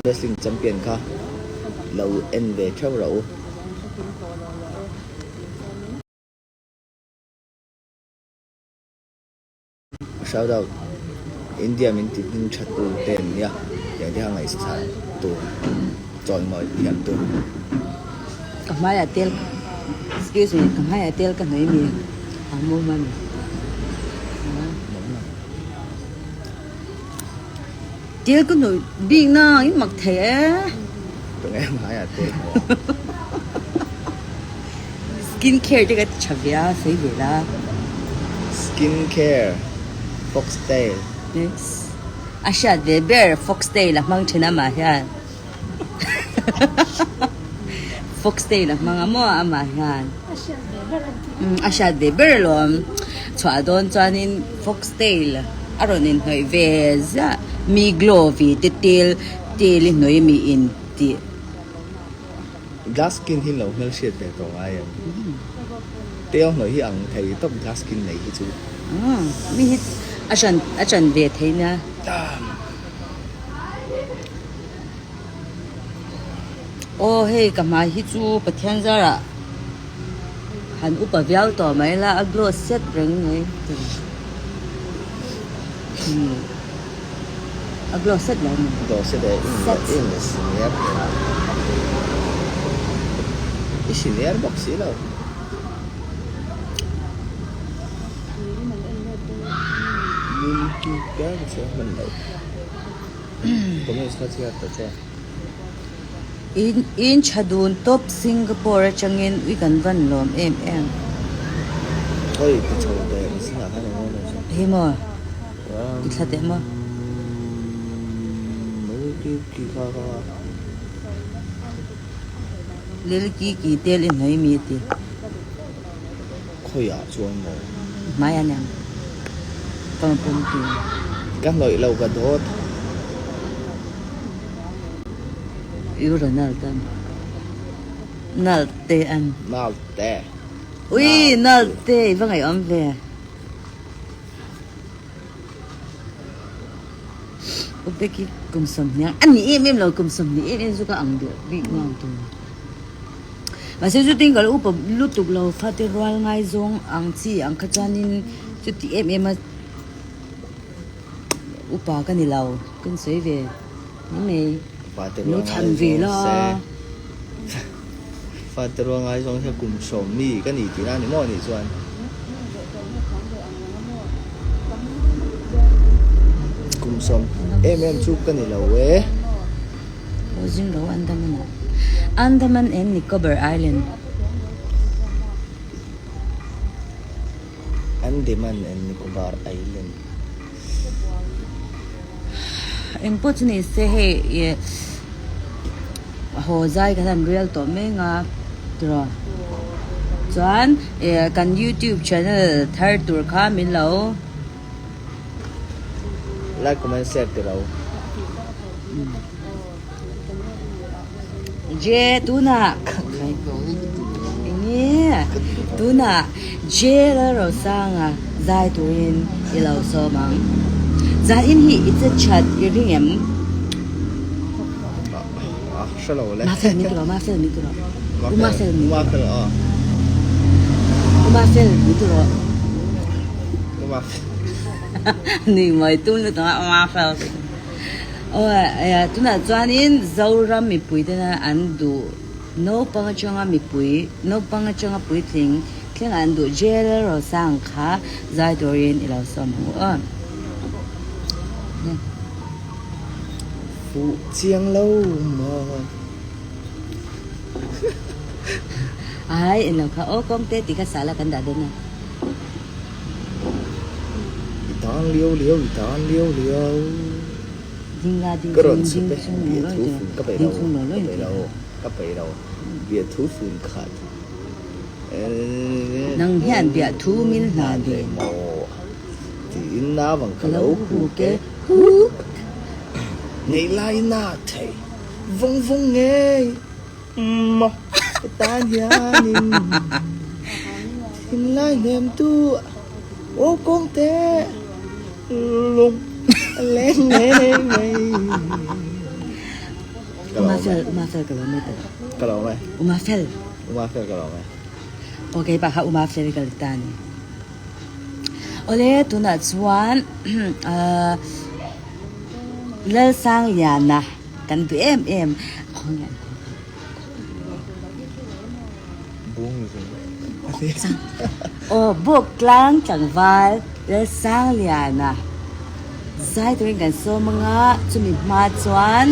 Wrestling champion kha lo en ve theuh rawh u. Shout out India min ti hming tha tu te an nia tiang te kha ngaihsa tur chawimawi thiam tur. Ka hmaiah tel excuse me ka hmaiah tel ka hnawih mi a mum a ni. Tel ka hnawih bik na in mak thei e. Tunge hmaiah tel hnawih a? Skin care te ka ti tha ve a, sawi ve la. Skin care foxtail. Yes. A hriat ve ber foxtail a hmang thin amah hian. Foxtail a hmang a maw amah hian. A hriat ve ber an ti. A hriat ve ber alawm. Chhuah dawn chuanin foxtail a rawn inhnawih ve ziah. Mi glow vi te tel tel i hnawih mi in tih. Glass skin hi lo hmel hriat ve tawh ngai em? Tel hnawih hi ang thei tawp glass skin nei hi chu. Mi hi a hran a chan ve thei nia. Aw hei ka hmai hi chu Pathian zarah han upa viau tawh mai la a glow set reng mai a glow set lo mai. Glow set e in senior i senior bawk si lo. In tha dun tawp Singapore atangin ui kan van lawm em em. Hi maw ti thla teh maw. Lil ki ki tel i hnawih mi ti. Khawiah chuan maw? Hmai a niang. Ka pum tu. Ka hnawih lo ka dawt. U Ronald an. Nalt te an. Nalt te. Ui nalt te i va ngaihawm ve. U Becky kum sawmhnih ang a ni em em lo kum sawmhnih em em chu ka ang duh bik ngang tur. Mahse chutin ka lo upa lutuk lo fate rual ngaizawng ang chi ang kha chuanin chuti em em a upa ka ni lo ka ni sawi ve mai mai Fate lo rual chhan ve ngaizawng la. se Fate rual ngaizawng se kum sawm mi ka ni tihna a ni maw nih chuan. Kum sawm em em chu ka ni lo e. Losing lo Andaman ah Andaman and Nicobar Island. Andaman and Nicobar Island. Eng pawh chu ni se hei ih haw zai kan han rial tawh mek a tiraw chuan ih kan youtube channel thar tur kha min lo. Like comment share ti lo. Je tunah enge tunah Je Lalrosanga zai turin i lo sawm ang. Zanin hi i che that i ring em? Hre lo le. Mafel mi tiraw Mafel mi tiraw. U Mafel mi tiraw. Mafel aw. U Mafel mi tiraw. U Mafel. Ni mai tum lutuk a U Mafel. Aw tunah chuanin Zoram mipui tena an duh naupang atanga mipui naupang atanga puitling thleng an duh Jail Rosang kha zai turin i lo sawm ang u aw. Fuh chiang lo maw. Ai en lo kha aw kawngte tih kha sala kan dah dawn a. I tan liau liau i tan liau liau. Ding la ding Ka rawn chung chhup ding e chung bia lo thu lo fun ka peih ding lo chung lo lo ka peih lo ka peih lo bia thu fun khat Nang hian bia thu min hlan ve maw tiin navang ka ka lo lo hu hu ke ke hu. Nei lai na thei vawng vawng ngei maw ka tan hianin thinlai hnem tu aw kawng te lung a leng ngei mai. Ka lawm e. Uma fel ka lawm e tawh. Ka lawm e. Uma fel. Uma fel ka lawm e. Ok pa kha Uma fel ka ta ni. Awle tunah chuan Lalsangliana kan duh em em. Aw buk tlang tlangval Lalsangliana zai turin kan sawm anga chumi hma chuan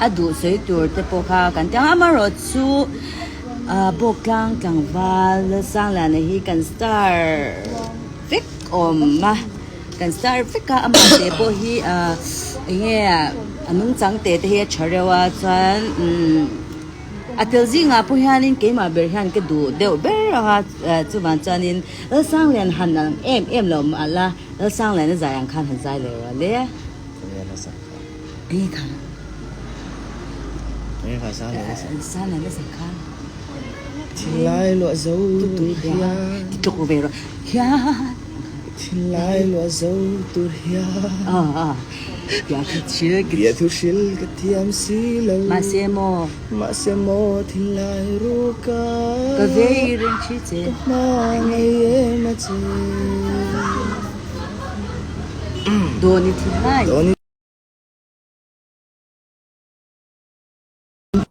a duh sawi tur te pawh kha kan ti ang amaherawh chu buk tlang tlangval Lalsangliana hi kan star vek awm a. Kan star vek a, amah te pawh hi ah eng nge a nungchang te te hi a tha reuh a chuan umm a tel zingah pawh hianin keimah ber hian ka duh deuh ber ang a chuvang chuanin Lalsanglian han ang em em lo mah la Lalsanglian a zai ang khan han zai leh ruah le. Eng kha? Eng kha Sanglian a sak? Sanglian a sak kha. Thinlai luah zo tur hian. Ti tluk ve rawh. Hian. Thinlai luah zo tur hian. Biathu hril ka. Biathu hril ka thiam si lo. Mahse maw. Mahse maw thinlai ruka. Ka vei reng thi che. Ka hmangaih em a che. Dawni thinlai. Dawni.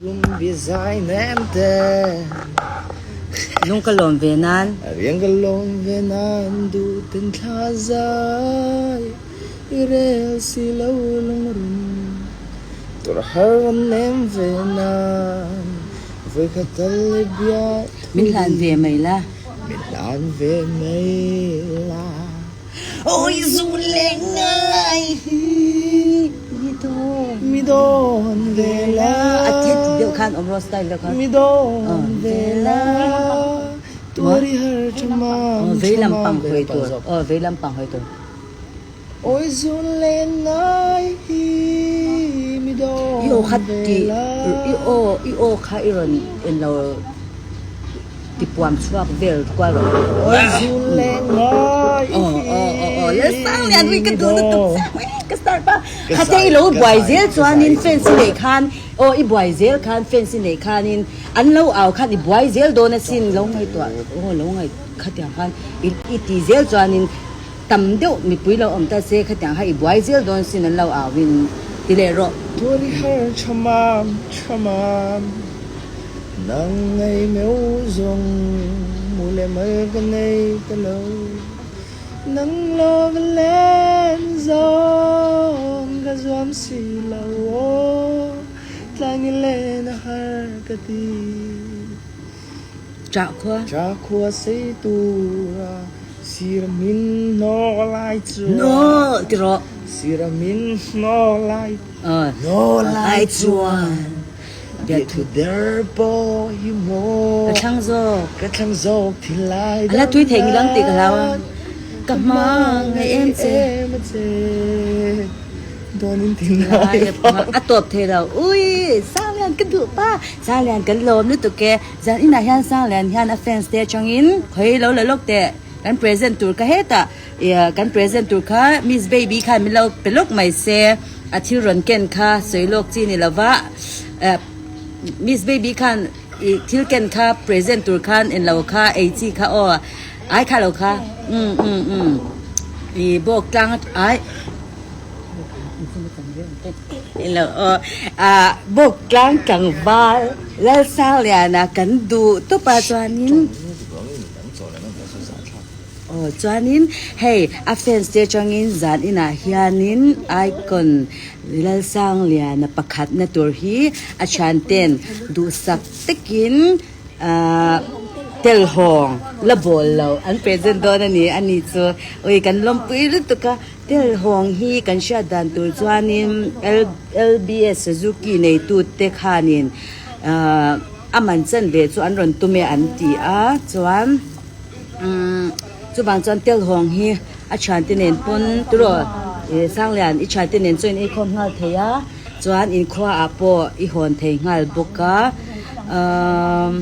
Tum bia zai nem te. Lung ka lawm ve nan. Riang ka lawm ve nan duh ten thla zai i rel si lo lungrun tur har an nem ve nan vawi khat tal i bia thu Min hlan ve mai la. Min hlan ve mai la. Awi zu leh ngai hi mi dawn. Mi dawn ve la. A thet deuh khan awm rawh style deuh khan. Mi dawn ve la. Tuar i har tha mam Vei lam pang hawi tur. Aw vei lam pang hawi tur. Awi zu leh ngai hi mi dawn ve la. I aw i aw kha i rawn en lo. Tipuam chhuak vel kual rawh. Awi zun leh ngai Aw aw aw aw Lalsang lian ui ka duh lutuk chiang mai ka start pa. Khate i lo buai zel chuanin fans i neih khan aw i buai zel khan fans i neih khanin an lo au khan i buai zel dawn asin lo ngaihtuah aw lo ngaih khatiang khan i i ti zel chuanin tam deuh mipui lo awm ta se khatiang kha i buai zel dawn sin an lo au in ti leh rawh. Tuar i har tha mam tha mam. Nang ngei meu zawng mu leh mal ka nei ta lo, nang lo va len zawng ka zuam si lo aw, tlang i len a har ka ti. Ṭah khua. Ṭah khua sei tura sir min hnawh lai chuan. Hnawh ti rawh. Sir min hnawh lai. Hnawh lai chuan. Biathu der pawh hi maw. Ka thlang zawk. Ka thlang zawk thil lai A la tui thei ngilang tih ka hlau a. Ka hma ngei em che. Dawnin thil lai A tawp thei lo. Ui Sanglian ka duh pa. Sanglian kan lawm lutuk e. Zan inah hian Sanglian hian a fans te atangin khawi lo la lawk teh. Kan present tur kha hetah kan present tur kha Miss Baby khan min lo pe lawk mai se. A thil rawn ken kha sawi lawk chi ni lova Miss Baby khan i thil ken kha present tur khan en lo kha ei chi kha aw ai kha lo kha um um um i bawk tlang ai en lo aw ah bawk tlang tlangval Lalsangliana kan duh tawp a chuanin. Aw chuanin hei a fans te atangin zan inah hianin icon Lalsangliana pakhatna tur hi a thianten duhsak takin ahh telhawng la bawl lo an present dawn a ni a ni chu ui kan lawmpui lutuk a telhawng hi kan hriat dan tur chuanin L_B_S Suzuki neitute khanin ahh a man chan ve chu an rawn tum e an ti a chuan. Umm chuvang chuan telhawng hi a thiante nen pawn turaw ih Sanglian i thiante nen chuan in eikhawm nghal thei a chuan inkhua ah pawh i hawn thei nghal bawk a umm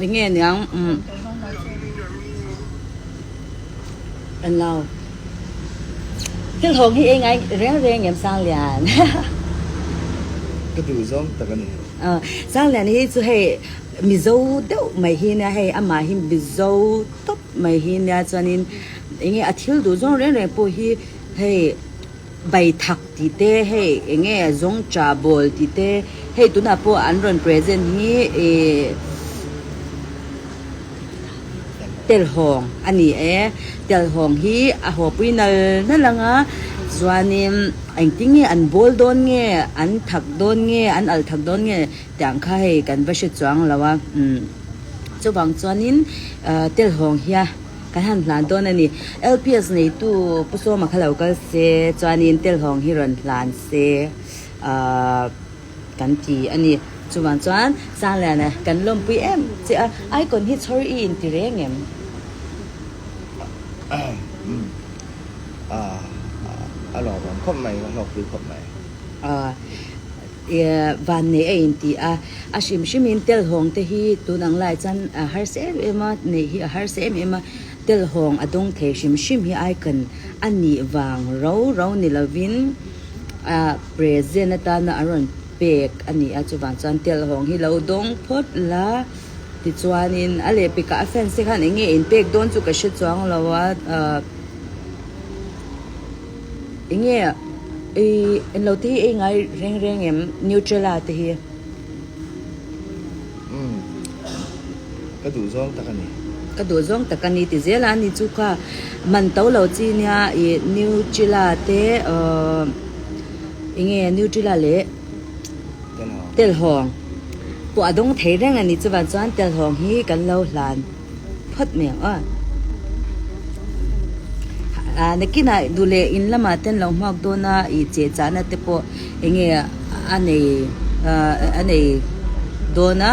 eng nge niang umm englo telhawng hi ei ngai reng reng em Sanglian. Ka duh zawng tak a ni. Sangliana hi chu hei Mizo deuh mai hi nia hei amah hi Mizo tawp mai hi nia chuanin eng nge a thil duh zawng reng reng pawh hi hei bai thak tih te hei eng nge zawng cha bawl tih te hei tunah pawh an rawn present hi ih Telhawng a ni e. Telhawng hi a hawpui nal nal ang a, chuanin engtin nge an bawl dawn nge, an thak dawn nge, an alh thak dawn nge tih ang kha hei kan va hre chuang lo a. Umm chuvang chuanin Telhawng hia kan han hlan dawn a ni. LPS neitu Pu Sawma kha lo kal se, chuanin Telhawng hi rawn hlan se ahh. Kan ti a ni. Chuvang chuan Sangliana kan lawmpui em che a, Icon hi chhawr i inti reng em? A lawmawm khawp mai, ka hlawkpui khawp mai. Van nei a inti a, a hrim hrimin telhawng te hi tun ang lai chuan a harsa em em a, neih hi a harsa em em a, telhawng a dawng thei hrim hrim hi Icon a nih vang ro ro ni lovin, A present atana a rawn pek a ni a, chuvang chuan telhawng hi lo dawng phawt la tichuanin a lehpekah a fans te khan eng nge in pek dawn chu ka hre chuang lo a ahh eng nge ih englo te hi ei ngai reng reng em Nutrela te hi. Umm ka duh zawng tak a ni. Ka duh zawng tak a ni ti zel a ni chu kha man to lo chi nia ih Nutella te ahh eng nge Nutella leh Telhawng pawh a dawng thei reng a ni chuvang chuan Telhawng hi kan lo hlan phawt mai ang aw. Ah nakinah duh leh in lamah te an lo hmuak dawn a ih cheh chahna te pawh eng nge a nei ah a nei dawn a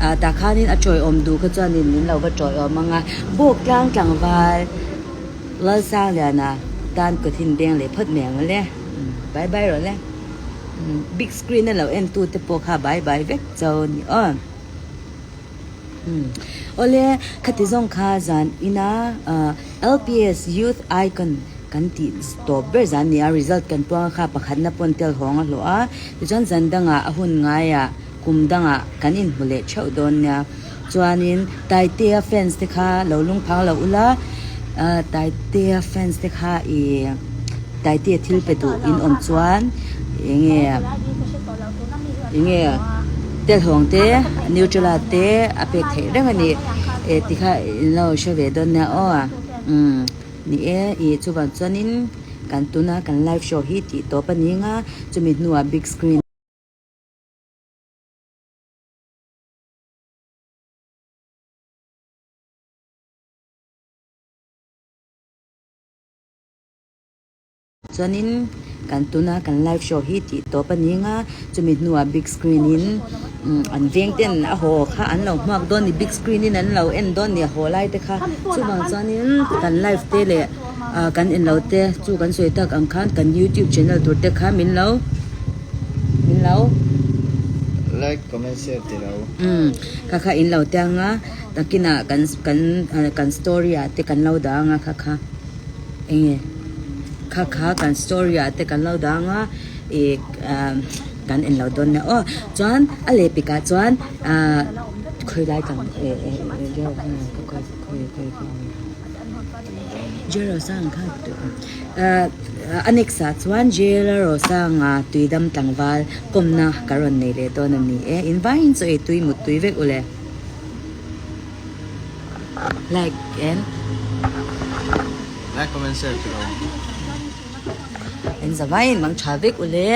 ah tah khanin a tawiawm duh kha chuanin min lo va tawiawm ang a bawk tlang tlangval Lalsangliana tan kut hi beng leh phawt mai ang le bye bye rawh le big screen a lo en tu te pawh kha bye bye vek chau a ni aw. Awle, khati zawng kha zan ina LPS Youth Icon kan tih tawp ber zan nia result kan puang a kha pakhatna pawn tel hawng a hlawh a, tichuan zan dangah a hun ngaiah kum dangah kan inhmu leh theuh dawn nia. Chuanin Taitea fans te kha lo lungphang lo ula, Taitea fans te kha ih Taitea thil pe duh in awm chuan enge enge Telhawng te Nutella te a pek theih reng a ni e tikha in lo hre ve dawn nia aw umm ni e ih chuvang chuanin kan tuna kan live show hi tih tawp a ni nga chumi hnuah big screen. Chuanin kan tuna kan live show hi tih tawp a ni nga, chumi hnuah big screen in an veng ten a haw kha an lo hmuak dawn ni, big screen in an lo en dawn ni a haw lai te kha. Chuvang chuanin kan live te leh kan en lo te chu kan sawi tak ang khan kan youtube channel tur te kha min lo min lo Like, comment, share ti lo. Umm kha kha in lo tiang a, takinah kan kan kan story ah te kan lo dah ang a kha kha. Enge kha kha kan story ah te kan lo dang a ih kan en lo dawn nia aw chuan a leh pik ah chuan ah khawi lai tlang eh eh Jerosang kha ah a next ah chuan Jerosanga tuidam tlangval kawmna ka rawn nei leh dawn a ni e in vaiin chaw ei tui mut tui vek ule. Like and Like comment share tiro. En zavai in mang tha vek ule.